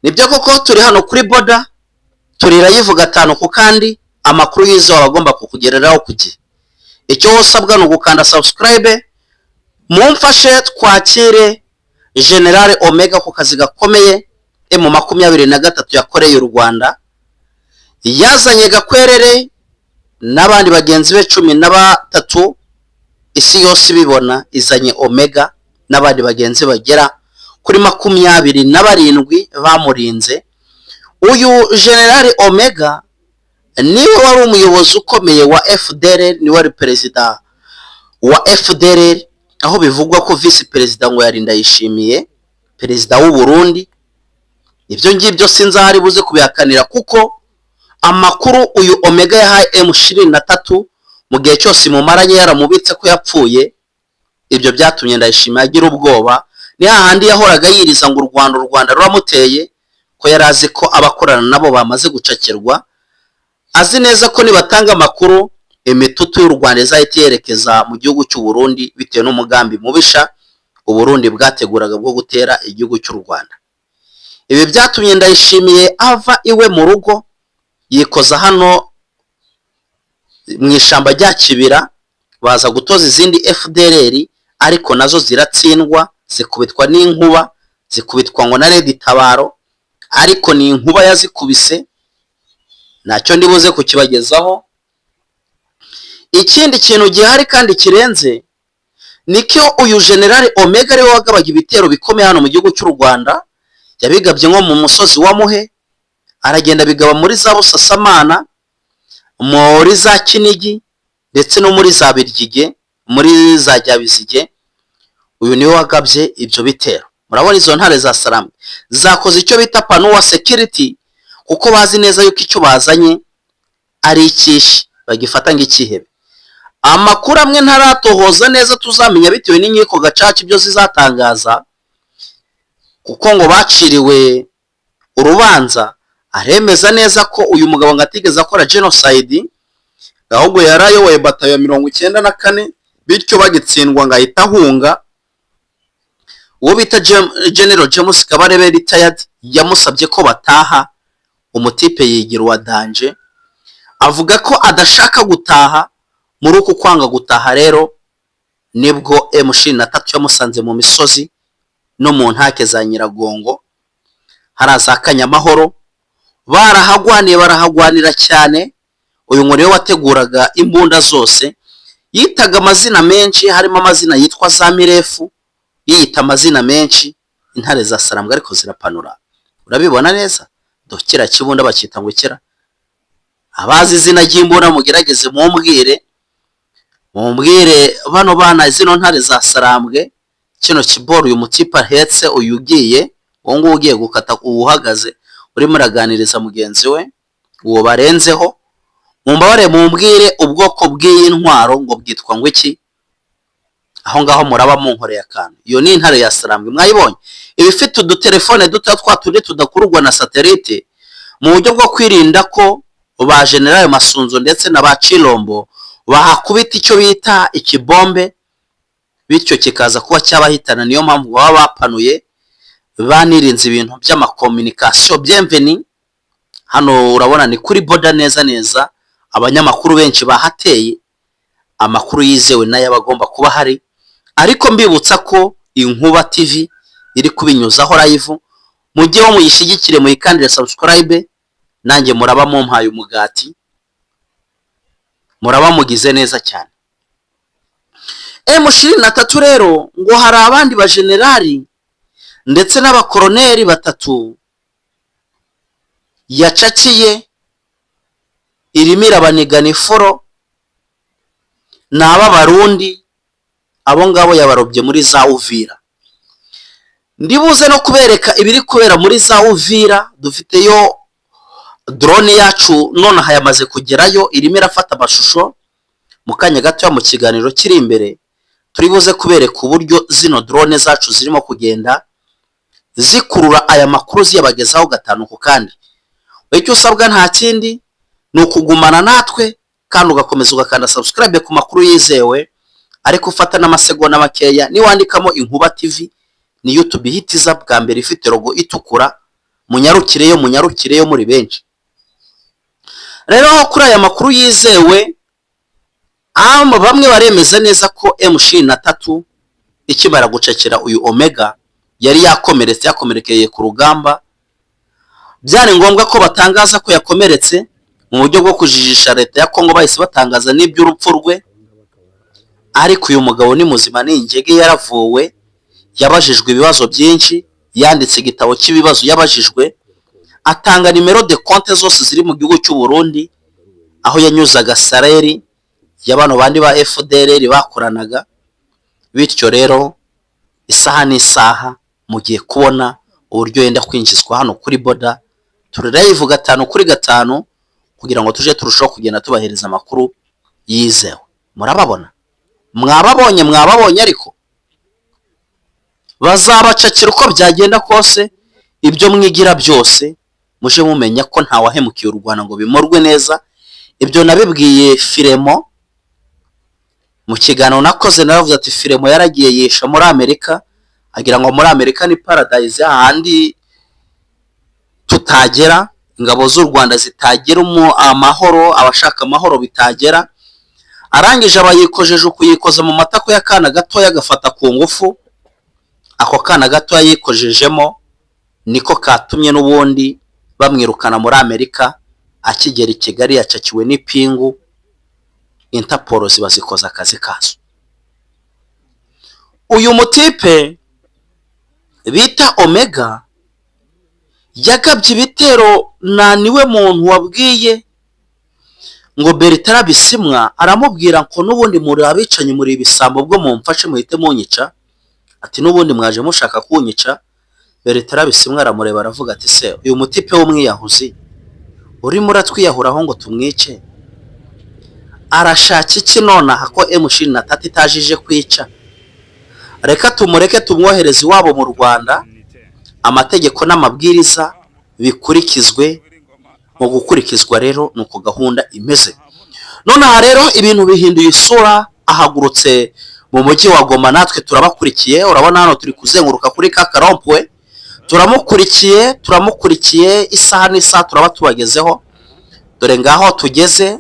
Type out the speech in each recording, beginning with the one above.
Nibyo koko, turi hano kuri border, turira yivuga atanu ku kandi. Amakuru yizewe aba agomba kukugereraho ku gihe. Icyo usabwa ni ugukanda subscribe. Mumfashe twakire General Omega ku kazi gakomeye M23 yakoreye u Rwanda. Yazanye Gakwerere n'abandi bagenzi be 13, isi yose ibibona. Izanye Omega n'abandi bagenzi bagera kuri 27 bamurinze. Uyu General Omega niwe wari umuyobozi ukomeye wa FDLR, niwe wari perezida wa FDLR, aho bivugwa ko visi perezida ngo yari Ndayishimiye, perezida w'u Burundi. Ibyo ngibyo sinzi buze kubihakanira, kuko amakuru uyu Omega yahaye M23 mu gihe cyose mumaranye yaramubitse ko yapfuye, ibyo byatumye Ndayishimiye agira ubwoba. Ni hahandi yahoraga yiriza ngo u Rwanda, u Rwanda ruramuteye, ko yari azi ko abakorana nabo bamaze gucakirwa, azi neza ko nibatanga amakuru imitutu y'u Rwanda izahita yerekeza mu gihugu cy'u Burundi, bitewe n'umugambi mubisha u Burundi bwateguraga bwo gutera igihugu cy'u Rwanda. Ibi byatumye Ndayishimiye ava iwe mu rugo, yikoza hano mu ishyamba rya Kibira, baza gutoza izindi FDLR, ariko nazo ziratsindwa, zikubitwa n'inkuba, zikubitwa ngo na RED Tabaro, ariko ni inkuba yazikubise, ntacyo ndibuze kukibagezaho. Ikindi kintu gihari kandi kirenze ni ko uyu General Omega ariwe wagabaga ibitero bikomeye hano mu gihugu cy'u Rwanda. Yabigabye nko mu musozi wa Muhe, aragenda bigaba muri za Busasamana, muri za Kinigi, ndetse no muri za Biryige, muri za Jyabizige. Uyu niwe wagabye ibyo bitero. Murabona izo ntare za Sarambwe zakoze icyo bita panuwa security, kuko bazi neza yuko icyo bazanye ari ikishi, bagifata nk'ikihebe. Amakuru amwe ntaratohoza neza, tuzamenya bitewe n'inkiko gacaca ibyo zizatangaza, kuko ngo baciriwe urubanza, aremeza neza ko uyu mugabo ngo atigeze akora genocide, ahubwo yari ayoboye batayo ya 94, bityo bagitsindwa ngo ahita ahunga. Uwo bita General James Kabarebe retired yamusabye ko bataha, umutipe yigira uwa danger, avuga ko adashaka gutaha. Muri uku kwanga gutaha rero nibwo M23 yamusanze mu misozi no mu ntake za Nyiragongo, hari za Kanyamahoro. Barahagwaniye, barahagwanira cyane. Uyu ngo niwe wateguraga imbunda zose, yitaga amazina menshi, harimo amazina yitwa za Mirefu, yiyita amazina menshi. Intare za Sarambwe ariko zirapanura, urabibona neza. Dore kibunda bacyita ngo kira. Abazi izina ry'imbunda mugerageze mumbwire, mumbwire bano bana, zino ntare za Sarambwe, kino kiboro uyu mutipe ahetse, uyu ugiye, uwo nguwo ugiye gukata, uhagaze urimo uraganiriza mugenzi we, uwo barenzeho, mumbabare mumbwire ubwoko bw'iyi ntwaro ngo bwitwa ngo iki. Aho ngaho muraba munkoreye akantu. Iyo ni intare ya Sarambwe, mwayibonye, iba ifite udutelefone duto, twa tundi tudakururwa na satellite, mu buryo bwo kwirinda ko ba General Masunzu ndetse na ba Cirombo bahakubita icyo bita ikibombe, bityo kikaza kuba cyabahitana. Niyo mpamvu baba bapanuye, banirinze ibintu by'ama communication. Bienvenue hano, urabona ni kuri border neza neza. Abanyamakuru benshi bahateye, amakuru yizewe nayo aba agomba kuba ahari. Ariko mbibutsa ko Inkuba TV iri kubinyuzaho live, mujyeho muyishyigikire, muyikandire subscribe, nanjye muraba mumpaye umugati, muraba mugize neza cyane. M23 rero ngo hari abandi bajenerali ndetse n'abakoroneri batatu yacakiye, irimo irabanigana iforo, ni ab'Abarundi. Abo ngabo yabarobye muri za Uvira. Ndibuze no kubereka ibiri kubera muri za Uvira. Dufiteyo drone yacu, nonaha yamaze kugerayo, irimo irafata amashusho. Mu kanya gato mu kiganiro kiri imbere turi buze kubereka uburyo zino drone zacu zirimo kugenda zikurura aya makuru, ziyabagezaho gatanu ku kandi. Icyo usabwa nta kindi, ni ukugumana natwe kandi ugakomeza ugakanda subscribe ku makuru yizewe, ariko ufata n'amasegonda makeya. Niwandikamo Inkuba TV, ni YouTube ihita iza bwa mbere, ifite logo itukura. Munyarukireyo, munyarukireyo muri benshi. Rero kuri aya makuru yizewe, bamwe baremeza neza ko M23 ikimara gucakira uyu Omega yari yakomeretse, yakomerekeye ku rugamba. Byari ngombwa ko batangaza ko yakomeretse mu buryo bwo kujijisha leta ya Kongo. Bahise batangaza n'iby'urupfu rwe, ariko uyu mugabo ni muzima, ni ingege, yaravuwe, yabajijwe ibibazo byinshi, yanditse igitabo cy'ibibazo yabajijwe, atanga numéro de compte zose ziri mu gihugu cy'u Burundi aho yanyuzaga salaire ya bano bandi ba FDLR bakoranaga. Bityo rero isaha n'isaha mugiye kubona uburyo yenda kwinjizwa hano kuri border. Turi live 5 kuri 5 kugira ngo tuje turushaho kugenda tubahereza amakuru yizewe. Murababona, mwababonye, mwababonye, ariko bazabacakira uko byagenda kose. Ibyo mwigira byose, muje mumenya ko ntawahemukiye u Rwanda ngo bimurwe neza. Ibyo nabibwiye Firemo mu kiganiro nakoze. Naravuze ati Firemo yaragiye yisha muri Amerika, agira ngo muri Amerika ni paradise, hahandi tutagera, ingabo z'u Rwanda zitagera, amahoro, abashaka amahoro bitagera. Arangije aba yikojeje ukuyikoza mu matako y'akana gatoya, agafata ku ngufu. Ako kana gatoya yikojejemo niko katumye n'ubundi bamwirukana muri Amerika. Akigera i Kigali yacakiwe n'ipingu, Interpol ziba zikoze akazi kazo. Uyu mutipe bita Omega yagabye ibitero, na niwe muntu wabwiye ngo Bertrand Bisimwa, aramubwira ngo n'ubundi muri abicanyi, muri ibisambo, bwo mumfashe muhite munyica, ati n'ubundi mwaje mushaka kunyica. Bertrand Bisimwa aramureba, aravuga ati se uyu mutipe w'umwiyahuzi urimo uratwiyahuraho ngo tumwice arashaka iki nonaha, ko M23 itajije kwica? Reka tumureke, tumwohereze iwabo mu Rwanda, amategeko n'amabwiriza bikurikizwe. Mu gukurikizwa rero ni uko gahunda imeze. Nonaha rero ibintu bihinduye isura, ahagurutse mu mujyi wa Goma, natwe turabakurikiye. Urabona hano turi kuzenguruka kuri ka karompuwe, turamukurikiye, turamukurikiye, isaha n'isaha turaba tubagezeho. Dore ngaho tugeze,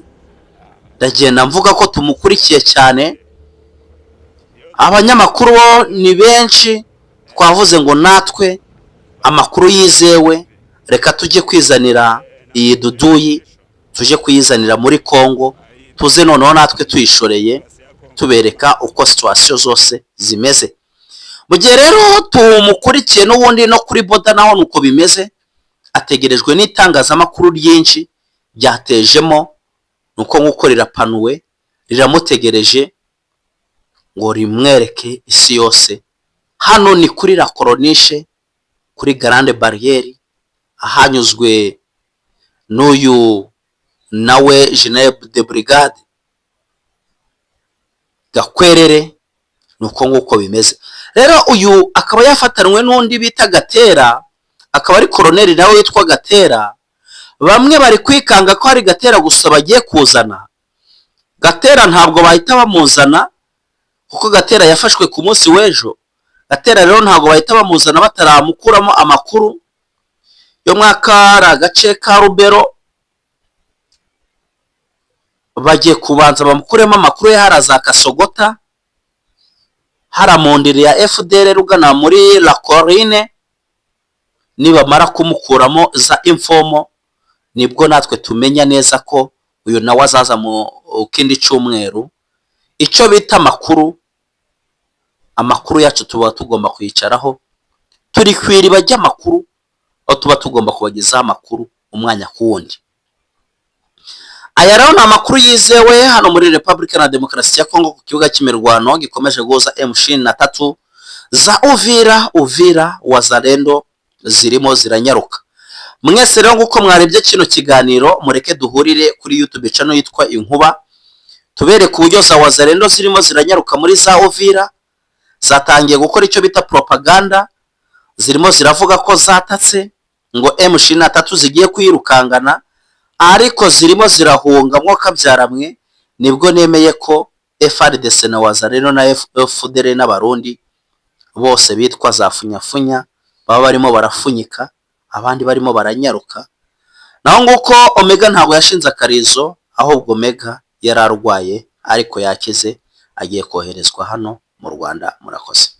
ndagenda mvuga ko tumukurikiye cyane. Abanyamakuru bo ni benshi, twavuze ngo natwe amakuru yizewe reka tujye kwizanira iyi duduyi, tujye kuyizanira muri Congo, tuze noneho natwe tuyishoreye, tubereka uko situation zose zimeze. Mu gihe rero tumukurikiye n'ubundi no kuri border naho nuko bimeze, ategerejwe n'itangazamakuru ryinshi ryatejemo, nuko nk'uko rirapanuwe, riramutegereje ngo rimwereke isi yose. Hano ni kuri la Corniche, kuri Grande Barrière, ahanyuzwe n'uyu nawe Général de Brigade Gakwerere. Ni uko nguko bimeze. Rero uyu akaba yafatanwe n'undi bita Gatera, akaba ari koroneri nawe witwa Gatera. Bamwe bari kwikanga ko hari Gatera gusa bagiye kuzana. Gatera ntabwo bahita bamuzana kuko Gatera yafashwe ku munsi w'ejo. Gatera rero ntabwo bahita bamuzana bataramukuramo amakuru yo mwaka ari agace ka Rubero. Bagiye kubanza bamukuremo amakuru ya hara za Kasogota, hara mu ndiri ya FDLR rugana muri La Colline. Nibamara kumukuramo za informo, nibwo natwe tumenya neza ko uyu nawe azaza mu kindi cyumweru. Icyo bita amakuru, amakuru yacu tuba tugomba kuyicaraho, turi ku iriba ry'amakuru, aho tuba tugomba kubagezaho amakuru umwanya ku wundi. Aya rero ni amakuru yizewe hano muri Repubulika na Demokarasi ya Kongo, ku kibuga cy'imirwano gikomeje guhuza M23 za Uvira. Uvira, Wazalendo zirimo ziranyaruka. Mwese rero nk'uko mwarebye kino kiganiro, mureke duhurire kuri YouTube channel yitwa Inkuba, tubereke uburyo za Wazalendo zirimo ziranyaruka muri za Uvira. Zatangiye gukora icyo bita propaganda, zirimo ziravuga ko zatatse, ngo M23 zigiye kwirukangana, ariko zirimo zirahunga. Mwokabyaramwe, nibwo nemeye ko FARDC na Wazalendo na FDLR n'Abarundi bose bitwa za funyafunya baba barimo barafunyika. Abandi barimo baranyaruka. Naho nguko Omega ntabwo yashinze akarizo, ahubwo Omega yari arwaye ariko yakize, agiye koherezwa hano mu Rwanda. Murakoze.